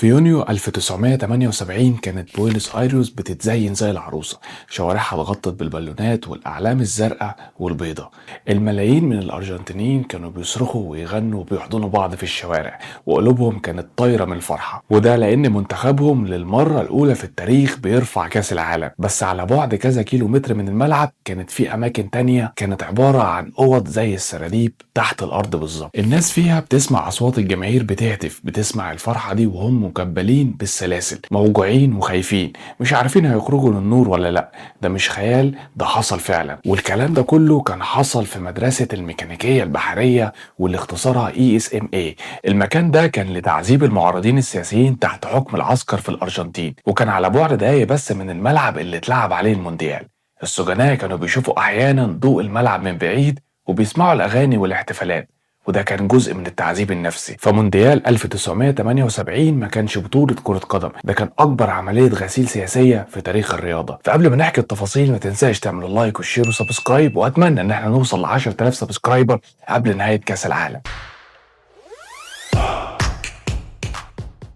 في يونيو 1978 كانت بوينس ايرس بتتزين زي العروسة، شوارعها اتغطت بالبالونات والأعلام الزرقاء والبيضاء. الملايين من الأرجنتينيين كانوا بيصرخوا ويغنوا وبيحضنوا بعض في الشوارع، وقلوبهم كانت طايرة من الفرحة، وده لأن منتخبهم للمرة الأولى في التاريخ بيرفع كأس العالم. بس على بعد كذا كيلو متر من الملعب كانت في أماكن تانية كانت عبارة عن أوض زي السراديب تحت الأرض بالظبط. الناس فيها بتسمع أصوات الجماهير بتهتف، بتسمع الفرحة دي وهم مكبلين بالسلاسل، موجوعين وخايفين، مش عارفين هيخرجوا للنور ولا لا. ده مش خيال، ده حصل فعلا. والكلام ده كله كان حصل في مدرسة الميكانيكية البحرية واللي اختصارها ESMA. المكان ده كان لتعذيب المعارضين السياسيين تحت حكم العسكر في الأرجنتين، وكان على بعد دقايق بس من الملعب اللي اتلعب عليه المونديال. السجناء كانوا بيشوفوا أحيانا ضوء الملعب من بعيد وبيسمعوا الأغاني والاحتفالات، وده كان جزء من التعذيب النفسي. فمونديال 1978 ما كانش بطولة كرة قدم، ده كان أكبر عملية غسيل سياسية في تاريخ الرياضة. فقبل ما نحكي التفاصيل ما تنساش تعمل like وال share و subscribe، وأتمنى إن احنا نوصل ل 10,000 subscriber قبل نهاية كأس العالم.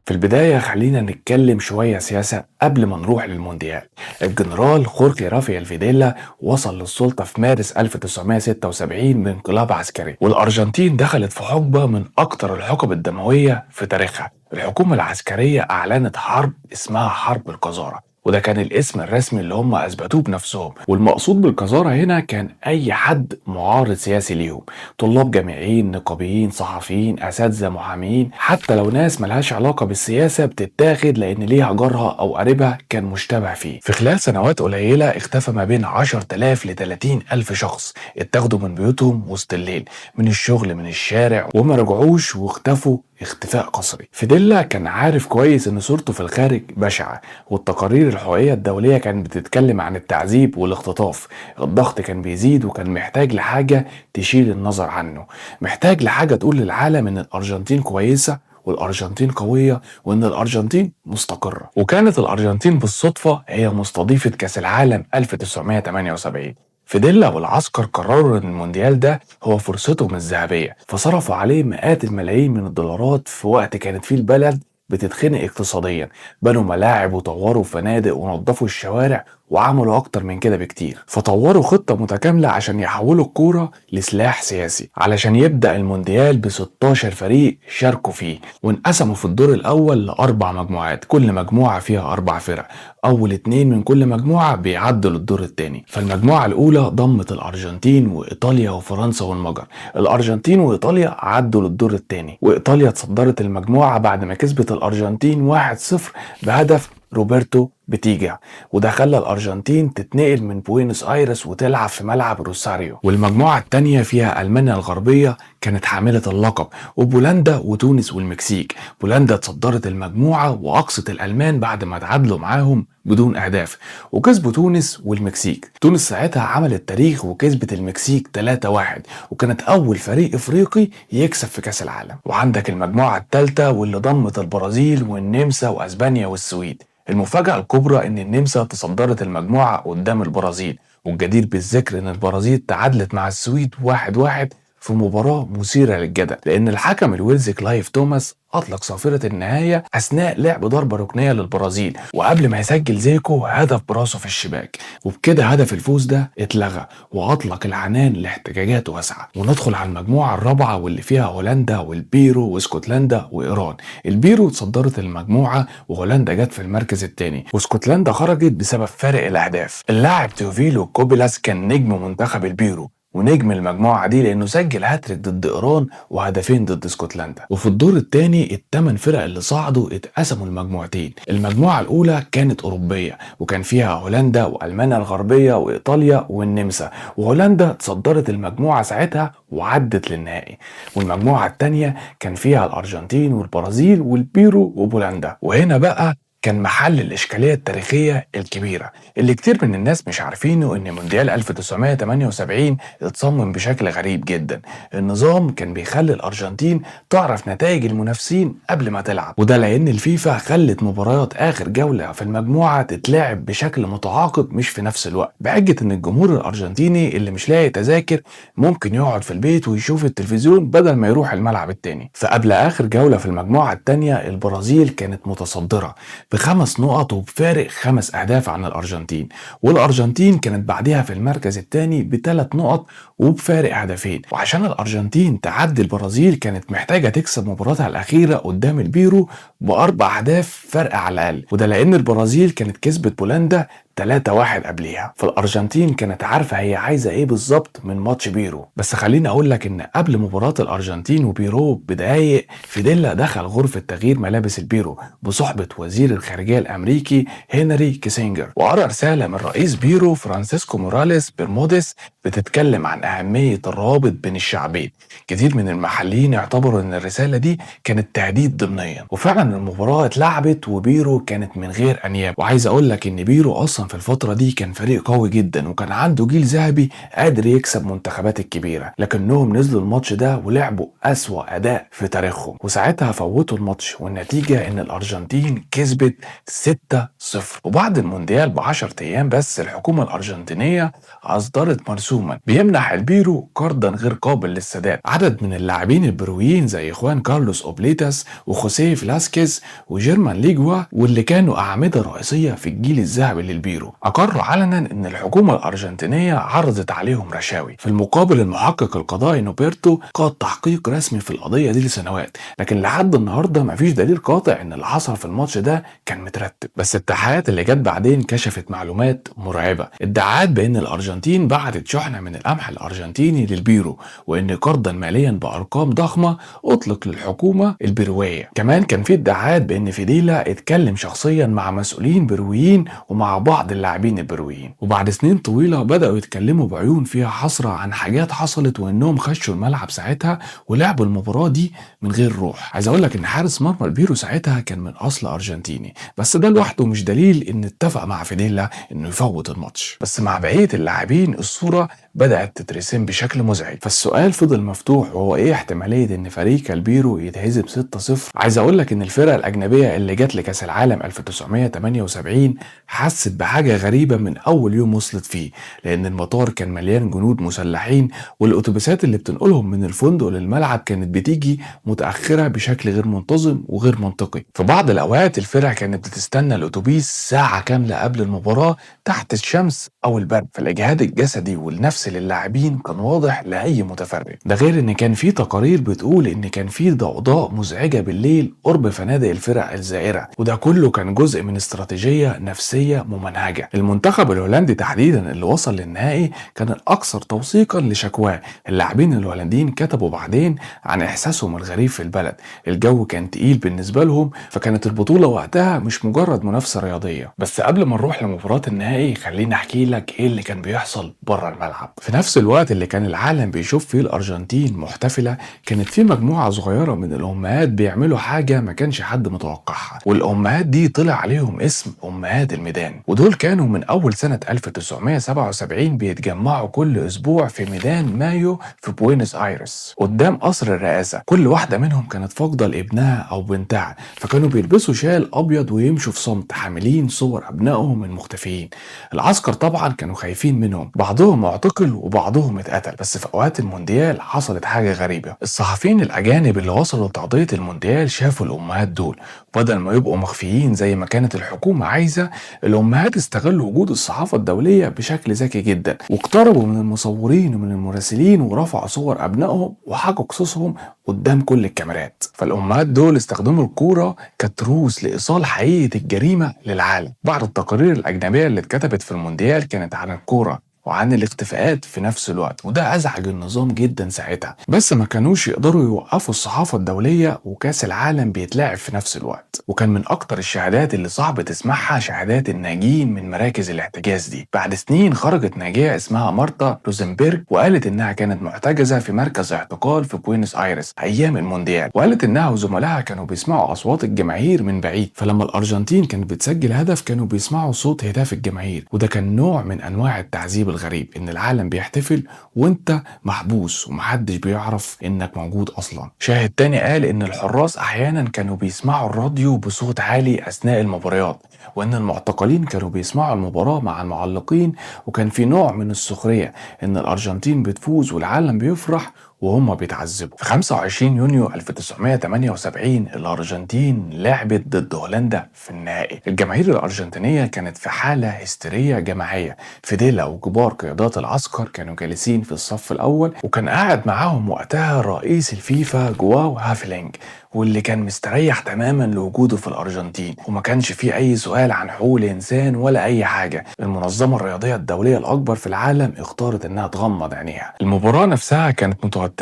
في البداية خلينا نتكلم شوية سياسة قبل ما نروح للمونديال. الجنرال خورخي رافائيل فيديلا وصل للسلطة في مارس 1976 بانقلاب عسكري، والأرجنتين دخلت في حقبة من أكتر الحقب الدموية في تاريخها. الحكومة العسكرية أعلنت حرب اسمها حرب القذارة، وده كان الاسم الرسمي اللي هم أثبتوه بنفسهم. والمقصود بالقذارة هنا كان أي حد معارض سياسي ليهم، طلاب جامعيين، نقابيين، صحفيين، أساتذة، محاميين، حتى لو ناس ملهاش علاقة بالسياسة بتتاخد لأن ليها جارها أو قريبها كان مشتبه فيه. في خلال سنوات قليلة اختفى ما بين 10,000 ل 30,000 شخص، اتاخدوا من بيوتهم وسط الليل، من الشغل، من الشارع، وما رجعوش واختفوا اختفاء قسري. فيديلا كان عارف كويس ان صورته في الخارج بشعة، والتقارير الحقوقية الدولية كانت بتتكلم عن التعذيب والاختطاف. الضغط كان بيزيد، وكان محتاج لحاجة تشيل النظر عنه، محتاج لحاجة تقول للعالم ان الأرجنتين كويسة والأرجنتين قوية وإن الأرجنتين مستقرة. وكانت الأرجنتين بالصدفة هي مستضيفة كأس العالم 1978. فيديلا والعسكر قرروا ان المونديال ده هو فرصتهم الذهبية، فصرفوا عليه مئات الملايين من الدولارات في وقت كانت فيه البلد بتتخنق اقتصاديا. بنوا ملاعب وطوروا فنادق ونظفوا الشوارع وعملوا اكتر من كده بكتير. فطوروا خطة متكاملة عشان يحولوا الكورة لسلاح سياسي، علشان يبدأ المونديال ب 16 فريق شاركوا فيه، وانقسموا في الدور الاول لاربع مجموعات، كل مجموعة فيها 4 فرق، اول 2 من كل مجموعة بيعدوا للدور الثاني. فالمجموعة الاولى ضمت الارجنتين وايطاليا وفرنسا والمجر. الارجنتين وايطاليا عدوا للدور الثاني، وايطاليا تصدرت المجموعة بعد ما كسبت الارجنتين 1-0 بهدف روبرتو بتيجا، وده خلى الأرجنتين تتنقل من بوينس آيرس وتلعب في ملعب روساريو. والمجموعة الثانية فيها ألمانيا الغربية كانت حاملة اللقب، وبولندا وتونس والمكسيك. بولندا تصدرت المجموعة وأقصت الألمان بعد ما تعادلوا معاهم بدون أهداف، وكسبوا تونس والمكسيك. تونس ساعتها عملت تاريخ وكسبت المكسيك 3-1، وكانت أول فريق إفريقي يكسب في كأس العالم. وعندك المجموعة الثالثة واللي ضمت البرازيل والنمسا وأسبانيا والسويد. المفاجأة الكبرى إن النمسا تصدرت المجموعة قدام البرازيل، والجدير بالذكر إن البرازيل تعادلت مع السويد 1-1 في مباراة مثيرة للجدل، لأن الحكم الويلزي كلايف توماس أطلق صافرة النهاية أثناء لعب ضربة ركنية للبرازيل، وقبل ما يسجل زيكو هدف براسه في الشباك، وبكده هدف الفوز ده اتلغى وأطلق العنان لاحتجاجات واسعة. وندخل على المجموعة الرابعة واللي فيها هولندا والبيرو واسكتلندا وإيران. البيرو اتصدرت المجموعة، وهولندا جت في المركز الثاني، واسكتلندا خرجت بسبب فارق الأهداف. اللاعب تيوفيلو كوبيلاس كان نجم منتخب البيرو ونجم المجموعة دي لأنه سجل هاتريك ضد إيران وهدفين ضد اسكتلندا. وفي الدور الثاني ال8 فرق اللي صعدوا اتقسموا لمجموعتين. المجموعة الأولى كانت أوروبية، وكان فيها هولندا وألمانيا الغربية وإيطاليا والنمسا، وهولندا تصدرت المجموعة ساعتها وعدت للنهائي. والمجموعة الثانية كان فيها الأرجنتين والبرازيل والبيرو وبولندا. وهنا بقى كان محل الإشكالية التاريخية الكبيرة اللي كتير من الناس مش عارفينه، إن مونديال 1978 اتصمم بشكل غريب جدا. النظام كان بيخلي الأرجنتين تعرف نتائج المنافسين قبل ما تلعب، وده لأن الفيفا خلت مباريات آخر جولة في المجموعة تتلعب بشكل متعاقب مش في نفس الوقت، بحجة إن الجمهور الأرجنتيني اللي مش لاقي تذاكر ممكن يقعد في البيت ويشوف التلفزيون بدل ما يروح الملعب التاني. فقبل آخر جولة في المجموعة التانية البرازيل كانت متصدرة ب5 نقط وبفارق 5 أهداف عن الأرجنتين، والأرجنتين كانت بعدها في المركز الثاني ب3 نقط وبفارق هدفين. وعشان الأرجنتين تعدي البرازيل كانت محتاجة تكسب مباراتها الأخيرة قدام البيرو ب4 أهداف فرق على الأقل، وده لأن البرازيل كانت كسبت بولندا 3-1 قبليها. فالأرجنتين كانت عارفة هي عايزة ايه بالظبط من ماتش بيرو. بس خليني اقول لك ان قبل مباراة الأرجنتين وبيرو بدقايق، فيديلا دخل غرفة تغيير ملابس البيرو بصحبة وزير الخارجية الأمريكي هنري كيسنجر، وقرأ رسالة من رئيس بيرو فرانسيسكو موراليس بيرموديس بتتكلم عن أهمية الروابط بين الشعبين. كتير من المحليين اعتبروا ان الرسالة دي كانت تهديد ضمنيا، وفعلا المباراة اتلعبت وبيرو كانت من غير أنياب. وعايز اقول لك ان بيرو اصلا في الفترة دي كان فريق قوي جدا، وكان عنده جيل ذهبي قادر يكسب منتخبات الكبيرة، لكنهم نزلوا الماتش ده ولعبوا أسوأ أداء في تاريخهم، وساعتها فوتوا الماتش، والنتيجة إن الأرجنتين كسبت 6-0. وبعد المونديال ب10 أيام بس الحكومة الأرجنتينية أصدرت مرسوما بيمنح البيرو قرضا غير قابل للسداد. عدد من اللاعبين البيرويين زي خوان كارلوس أوبليتاس وخوسيه فلاسكيز وجيرمان ليجوا، واللي كانوا أعمدة رئيسية في الجيل الذهبي للبيرو، أقروا علنا إن الحكومة الأرجنتينية عرضت عليهم رشاوي. في المقابل المحقق القضائي نوبرتو قاد تحقيق رسمي في القضية دي لسنوات، لكن لحد النهارده مفيش دليل قاطع إن اللي حصل في الماتش ده كان مترتب. بس التحقيقات اللي جت بعدين كشفت معلومات مرعبة، ادعاءات بأن الأرجنتين بعتت شحنة من القمح الأرجنتيني للبيرو، وإن قرضا ماليا بأرقام ضخمة أطلق للحكومة البيروية. كمان كان في ادعاءات بأن فيديلا اتكلم شخصيا مع مسؤولين بيرويين ومع بعض اللاعبين البيرويين، وبعد سنين طويلة بدأوا يتكلموا بعيون فيها حسرة عن حاجات حصلت، وإنهم خشوا الملعب ساعتها ولعبوا المباراة دي من غير روح. عايز أقول لك إن حارس مرمى البيرو ساعتها كان من أصل أرجنتيني، بس ده لوحده مش دليل إن اتفق مع فيديلا إنه يفوت الماتش. بس مع بقية اللاعبين الصورة بدأت تترسم بشكل مزعج، فالسؤال فضل مفتوح، وهو إيه احتمالية إن فريق البيرو يتهزم 6-0؟ عايز أقول لك إن الفرق الأجنبية اللي جت لكأس العالم 1978 حست بحاجة غريبة من أول يوم وصلت فيه، لأن المطار كان مليان جنود مسلحين، والأتوبيسات اللي بتنقلهم من الفندق للملعب كانت بتيجي متأخرة بشكل غير منتظم وغير منطقي. في بعض الأوقات الفرق كانت بتستنى الأتوبيس ساعة كاملة قبل المباراة تحت الشمس أو البرد، فالإجهاد الجسدي والنفسي للاعبين كان واضح لأي متفرج. ده غير إن كان في تقارير بتقول إن كان في ضوضاء مزعجة بالليل قرب فنادق الفرق الزائرة، وده كله كان جزء من استراتيجية نفسية ممنهجة. المنتخب الهولندي تحديدا اللي وصل للنهائي كان الأكثر توثيقا لشكواه. اللاعبين الهولنديين كتبوا بعدين عن إحساسهم الغريب في البلد، الجو كان تقيل بالنسبة لهم، فكانت البطولة وقتها مش مجرد منافسة رياضية. بس قبل ما نروح لمباراة النهائي خليني أحكي لك إيه اللي كان بيحصل بره الملعب. في نفس الوقت اللي كان العالم بيشوف فيه الأرجنتين محتفلة، كانت في مجموعة صغيرة من الأمهات بيعملوا حاجة ما كانش حد متوقعها، والأمهات دي طلع عليهم اسم أمهات الميدان. ودول كانوا من أول سنة 1977 بيتجمعوا كل أسبوع في ميدان مايو في بوينس آيرس قدام قصر الرئاسة. كل واحدة منهم كانت فاقدة لابنها أو بنتها، فكانوا بيلبسوا شال أبيض ويمشوا في صمت حاملين صور أبنائهم المختفيين. العسكر طبعا كانوا خايفين منهم، بعضهم اعتقل وبعضهم اتقتل. بس في أوقات المونديال حصلت حاجة غريبة، الصحفيين الأجانب اللي وصلوا لتغطية المونديال شافوا الأمهات دول، بدل ما يبقوا مخفيين زي ما كانت الحكومة عايزة، الأمهات استغلوا وجود الصحافة الدولية بشكل ذكي جدا، واقتربوا من المصورين ومن المراسلين ورفعوا صور أبنائهم وحكوا قصصهم قدام كل الكاميرات. فالأمهات دول استخدموا الكورة كتروس لإيصال حقيقة الجريمة للعالم. بعض التقارير الأجنبية اللي اتكتبت في المونديال كانت عن الكورة وعن الاختفاءات في نفس الوقت، وده أزعج النظام جدا ساعتها. بس ما كانوش يقدروا يوقفوا الصحافة الدولية وكاس العالم بيتلعب في نفس الوقت. وكان من أكتر الشهادات اللي صعب تسمعها شهادات الناجين من مراكز الاحتجاز دي. بعد سنين خرجت ناجية اسمها مارتا روزنبرج وقالت إنها كانت محتجزة في مركز اعتقال في بوينس آيرس أيام المونديال، وقالت إنها وزملائها كانوا بيسمعوا أصوات الجماهير من بعيد، فلما الأرجنتين كانت بتسجل هدف كانوا بيسمعوا صوت هتاف الجماهير، وده كان نوع من أنواع التعذيب الغريب، إن العالم بيحتفل وإنت محبوس ومحدش بيعرف إنك موجود أصلا. شاهد تاني قال إن الحراس أحيانا كانوا بيسمعوا الراديو بصوت عالي أثناء المباريات، وإن المعتقلين كانوا بيسمعوا المباراة مع المعلقين، وكان في نوع من السخرية إن الأرجنتين بتفوز والعالم بيفرح وهم بيتعذبوا. في 25 يونيو 1978 الأرجنتين لعبت ضد هولندا في النهائي. الجماهير الأرجنتينية كانت في حالة هستيرية جماعية. فيديلا وكبار قيادات العسكر كانوا جالسين في الصف الأول، وكان قاعد معاهم وقتها رئيس الفيفا جواو هافلينج، واللي كان مستريح تماما لوجوده في الأرجنتين، وما كانش فيه أي سؤال عن حقوق الإنسان ولا أي حاجة. المنظمة الرياضية الدولية الأكبر في العالم اختارت إنها تغمض عينيها. المباراة نفسها كانت متوترة،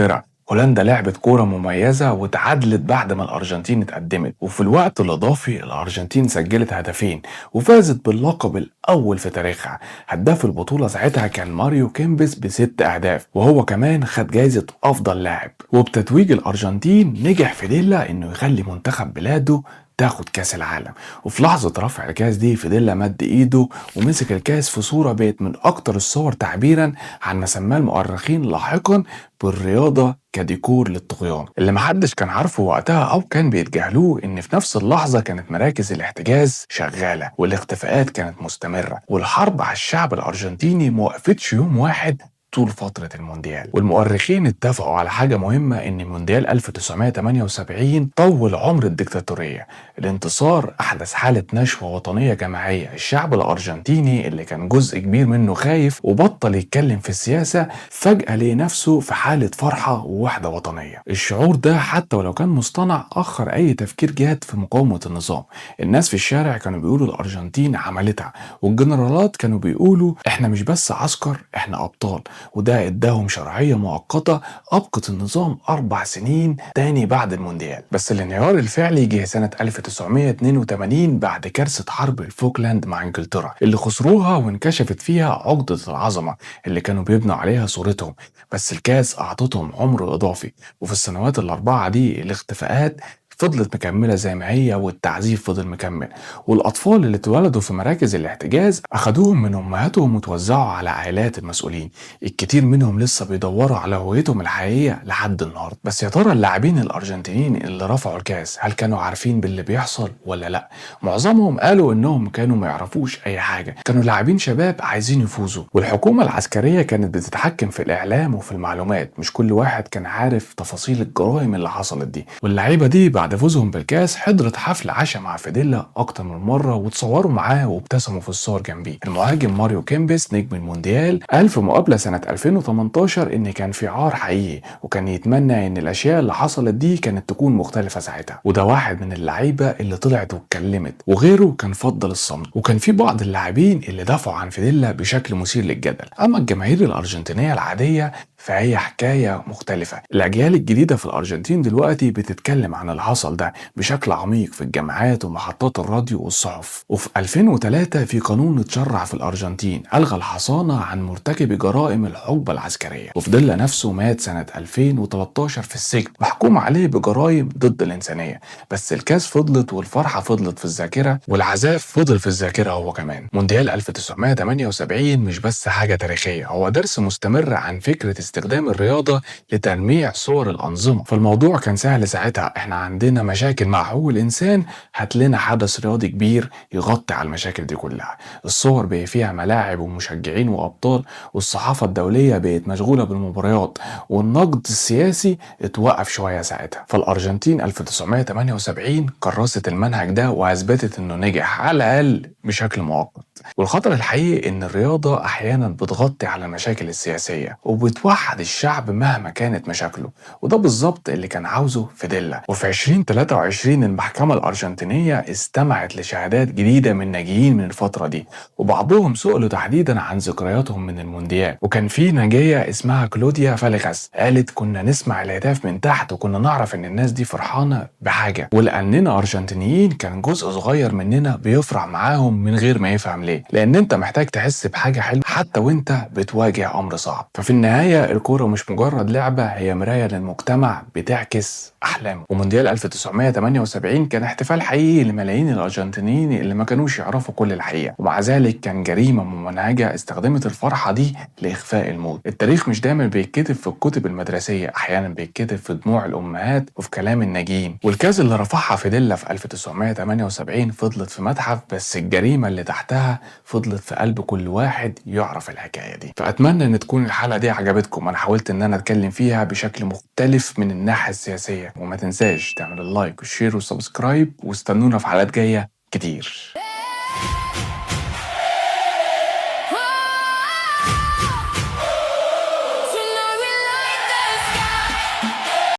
هولندا لعبت كورة مميزة وتعادلت بعد ما الأرجنتين اتقدمت، وفي الوقت الإضافي الأرجنتين سجلت هدفين وفازت باللقب الأول في تاريخها. هداف البطولة ساعتها كان ماريو كيمبس ب6 أهداف، وهو كمان خد جايزة أفضل لاعب. وبتتويج الأرجنتين نجح فيديلا إنه يخلي منتخب بلاده تاخد كاس العالم. وفي لحظة رفع الكاس دي فيديلا مد ايده ومسك الكاس في صورة بقت من اكتر الصور تعبيرا عن ما سماه المؤرخين لاحقا بالرياضة كديكور للطغيان. اللي محدش كان عارفه وقتها او كان بيتجاهلوه ان في نفس اللحظة كانت مراكز الاحتجاز شغالة، والاختفاءات كانت مستمرة، والحرب على الشعب الارجنتيني موقفتش يوم واحد طول فترة المونديال. والمؤرخين اتفقوا على حاجة مهمة، ان مونديال 1978 طول عمر الديكتاتورية. الانتصار احدث حالة نشوة وطنية جماعية. الشعب الارجنتيني اللي كان جزء كبير منه خايف وبطل يتكلم في السياسة فجأة لقى نفسه في حالة فرحة ووحدة وطنية. الشعور ده حتى ولو كان مصطنع اخر اي تفكير جاد في مقاومة النظام. الناس في الشارع كانوا بيقولوا الارجنتين عملتها، والجنرالات كانوا بيقولوا احنا مش بس عسكر، احنا ابطال. وده اداهم شرعية مؤقتة أبقت النظام 4 سنين تاني بعد المونديال. بس الانهيار الفعلي جه سنة 1982 بعد كارثة حرب الفوكلاند مع انجلترا اللي خسروها وانكشفت فيها عقدة العظمة اللي كانوا بيبنوا عليها صورتهم. بس الكاس أعطتهم عمر إضافي، وفي السنوات ال4 دي الاختفاءات فضلت مكملة زي ما هي، والتعذيب فضل مكمل، والأطفال اللي اتولدوا في مراكز الاحتجاز أخدوهم من أمهاتهم وتوزعوا على عائلات المسؤولين. الكتير منهم لسه بيدوروا على هويتهم الحقيقية لحد النهاردة. بس يا ترى اللاعبين الأرجنتينيين اللي رفعوا الكاس هل كانوا عارفين باللي بيحصل ولا لا؟ معظمهم قالوا إنهم كانوا ما يعرفوش أي حاجة، كانوا لاعبين شباب عايزين يفوزوا، والحكومة العسكرية كانت بتتحكم في الإعلام وفي المعلومات، مش كل واحد كان عارف تفاصيل الجرائم اللي حصلت دي. واللعيبة دي بعد فوزهم بالكاس حضرت حفل عشاء مع فيديلا اكتر من مره وتصوروا معاه وابتسموا في الصور جنبيه. المهاجم ماريو كيمبس نجم المونديال قال في مقابله سنه 2018 ان كان في عار حقيقي، وكان يتمنى ان الاشياء اللي حصلت دي كانت تكون مختلفه ساعتها. وده واحد من اللعيبه اللي طلعت واتكلمت، وغيره كان فضل الصمت. وكان في بعض اللاعبين اللي دافعوا عن فيديلا بشكل مثير للجدل. اما الجماهير الارجنتينيه العاديه فهي حكاية مختلفة. الأجيال الجديدة في الأرجنتين دلوقتي بتتكلم عن اللي حصل ده بشكل عميق في الجامعات ومحطات الراديو والصحف. وفي 2003 في قانون اتشرع في الأرجنتين ألغى الحصانة عن مرتكبي جرائم الحقبة العسكرية. وفيديلا نفسه مات سنة 2013 في السجن محكوم عليه بجرائم ضد الإنسانية. بس الكاس فضلت، والفرحة فضلت في الذاكرة، والعذاب فضل في الذاكرة هو كمان. مونديال 1978 مش بس حاجة تاريخية، هو درس مستمر عن فكرة استخدام الرياضة لتلميع صور الأنظمة. فالموضوع كان سهل ساعتها، احنا عندنا مشاكل مع حقوق الإنسان، هات لنا حدث رياضي كبير يغطي على المشاكل دي كلها. الصور بقى فيها ملاعب ومشجعين وأبطال، والصحافة الدولية بقت مشغولة بالمباريات، والنقد السياسي اتوقف شوية ساعتها. فالأرجنتين 1978 كرست المنهج ده وأثبتت إنه نجح على الأقل بشكل مؤقت. والخطر الحقيقي إن الرياضة أحيانا بتغطي على المشاكل السياسية وبتوحد الشعب مهما كانت مشاكله، وده بالظبط اللي كان عاوزه فيديلا. وفي 2023 المحكمة الأرجنتينية استمعت لشهادات جديدة من ناجيين من الفترة دي، وبعضهم سئلوا تحديدا عن ذكرياتهم من المونديال. وكان في ناجية اسمها كلوديا فاليخاس قالت كنا نسمع الهتاف من تحت وكنا نعرف ان الناس دي فرحانة بحاجة، ولأننا أرجنتينيين كان جزء صغير مننا بيفرح معاهم من غير ما يفهم ليه، لأن انت محتاج تحس بحاجة حلوة حتى وانت بتواجه أمر صعب. ففي النهاية الكورة مش مجرد لعبة، هي مراية للمجتمع بتعكس أحلامه. ومونديال 1978 كان احتفال حقيقي لملايين الأرجنتينيين اللي ما كانوش يعرفوا كل الحقيقة، ومع ذلك كان جريمة ممنهجة استخدمت الفرحة دي لإخفاء الموت. التاريخ مش دايما بيتكتب في الكتب المدرسية، أحيانا بيتكتب في دموع الأمهات وفي كلام الناجين. والكاس اللي رفعها فيديلا في 1978 فضلت في متحف، بس الجريمة اللي تحتها فضلت في قلب كل واحد يعرف الحكاية دي. فأتمنى إن تكون الحلقة دي عجبتكم، أنا حاولت إن أنا أتكلم فيها بشكل مختلف من الناحية السياسية، وما تنساش تعمل ال like وال share وال subscribe، واستنونا في حلقات جاية كتير.